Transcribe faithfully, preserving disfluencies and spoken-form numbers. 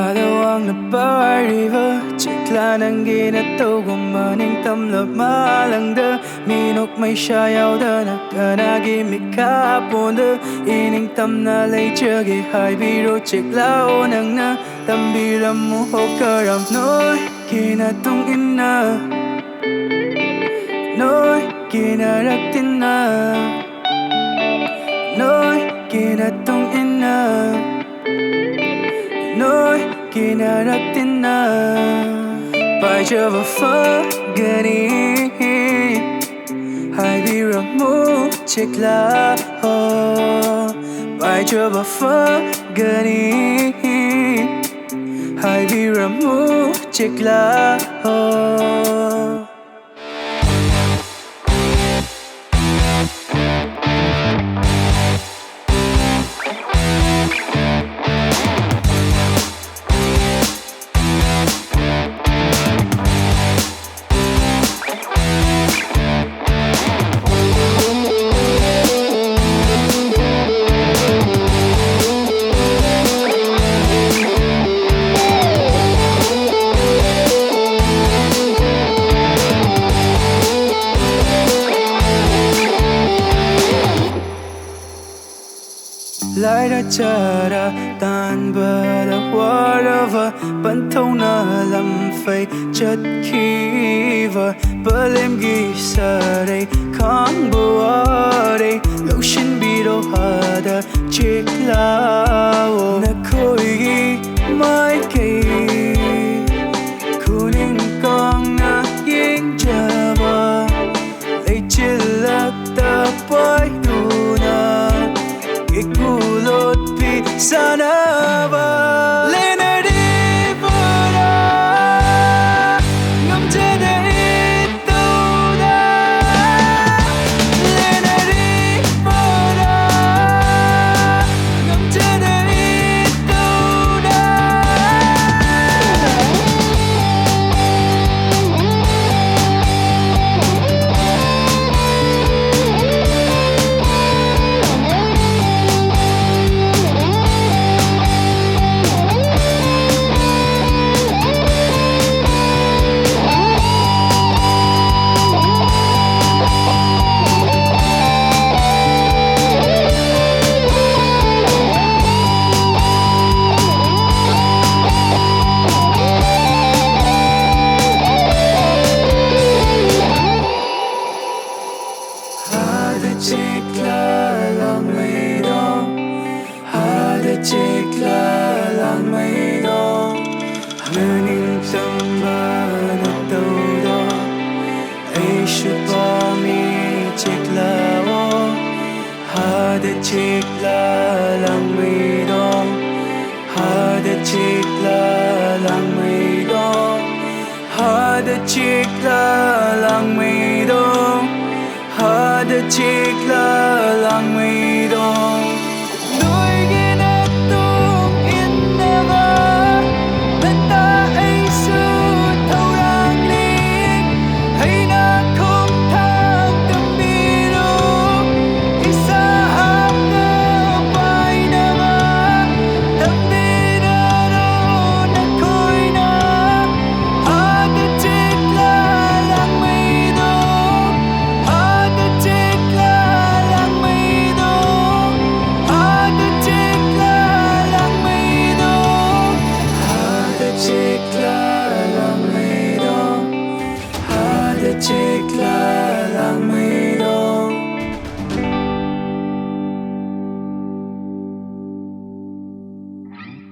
ꯑꯗꯣ ꯋꯥꯡꯅ ꯄꯥꯏꯔꯤꯕ ꯆꯤꯛꯂꯥ, ꯅꯪꯒꯤ ꯅꯇꯧꯒꯨꯝꯕ ꯅꯤꯡꯇꯝꯂ ꯃꯥꯂꯪꯗ ꯃꯤꯅꯣꯛ ꯃꯩꯁꯥ ꯌꯥꯎꯗꯅ ꯀꯅꯥꯒꯤ ꯃꯤꯈꯥ ꯄꯣꯟꯗ ꯏꯅꯤꯡꯇꯝꯅ ꯂꯩꯖꯒꯦ ꯍꯥꯏꯕꯤꯔꯣ ꯆꯤꯛꯂꯥ꯫ ꯑꯣ ꯅꯪꯅ ꯇꯝꯕꯤꯔꯝꯃꯨ ꯍꯣ ꯀꯔꯝ ꯅꯣꯏꯒꯤ ꯅꯇꯨꯡ ꯏꯟꯅ ꯅꯣꯏꯒꯤ ꯅꯔꯛ ꯇꯤꯟꯅ ꯅꯣꯏꯒꯤ ꯅꯇꯨꯡ ꯏꯟꯅ ꯅꯣꯏꯒꯤ ꯅꯔꯛ ꯇꯤꯟꯅ ꯄꯥꯏꯖꯕ ꯐꯪꯒꯅꯤ ꯍꯥꯏꯕꯤꯔꯝꯃꯨ ꯆꯤꯛꯂꯥ ꯍꯣ꯫ ꯄꯥꯏꯖꯕ ꯐꯪꯒꯅꯤ ꯍꯥꯏꯕꯤꯔꯝꯃꯨ ꯆꯤꯛꯂꯥ ꯍꯣ꯫ ꯂꯥꯏꯔ ꯆꯔꯥ ꯇꯥꯟꯕꯗ ꯋꯥꯔꯕ ꯄꯟꯊꯧꯅ ꯂꯝꯐꯩ ꯆꯠꯈꯤꯕ ꯄꯂꯦꯝꯒꯤ ꯁꯔꯩ ꯈꯥꯡꯕ ꯋꯥꯔꯦ ꯂꯧꯁꯤꯟꯕꯤꯔꯣ ꯍꯥꯗ ꯆꯦꯛꯂꯥꯑꯣ ꯅꯈꯣꯏꯒꯤ ꯃꯥꯏꯀꯩ ꯈꯨꯅꯤꯡ ꯀꯥꯡꯅ ꯌꯦꯡꯖꯕ ꯂꯩꯆꯤꯜꯂꯛꯇ ꯄꯥꯏꯗꯨꯅ ꯏꯀꯨ ꯂꯣꯠꯄꯤ ꯁꯥꯟꯅꯕ ꯂꯦꯅꯔꯤꯕꯔꯥ ꯉꯝꯖꯗ ꯏꯇꯧꯗ ꯂꯦꯅꯔꯤꯕꯔꯥ ꯉꯝꯖꯗ ꯏꯇꯧꯗ ꯆꯤꯛꯂ ꯂꯥꯡꯃꯩꯗꯣꯡ, ꯅꯅꯤꯡꯇꯝꯕ ꯅꯇꯧꯗꯣ ꯑꯩꯁꯨ ꯄꯥꯝꯃꯤ꯫ ꯆꯤꯛꯂꯑꯣ, ꯍꯥꯗ ꯆꯤꯛꯂ ꯂꯥꯡꯃꯩꯗꯣꯡ, ꯍꯥꯗ ꯆꯤꯛꯂ ꯂꯥꯡꯃꯩꯗꯣꯡ, ꯍꯥꯗ ꯆꯤꯛꯂ ꯂꯥꯡꯃꯩꯗꯣꯡ, ꯍꯥꯗ ꯆꯤꯛꯂ ꯂꯥꯡꯃꯩꯗꯣꯡ꯫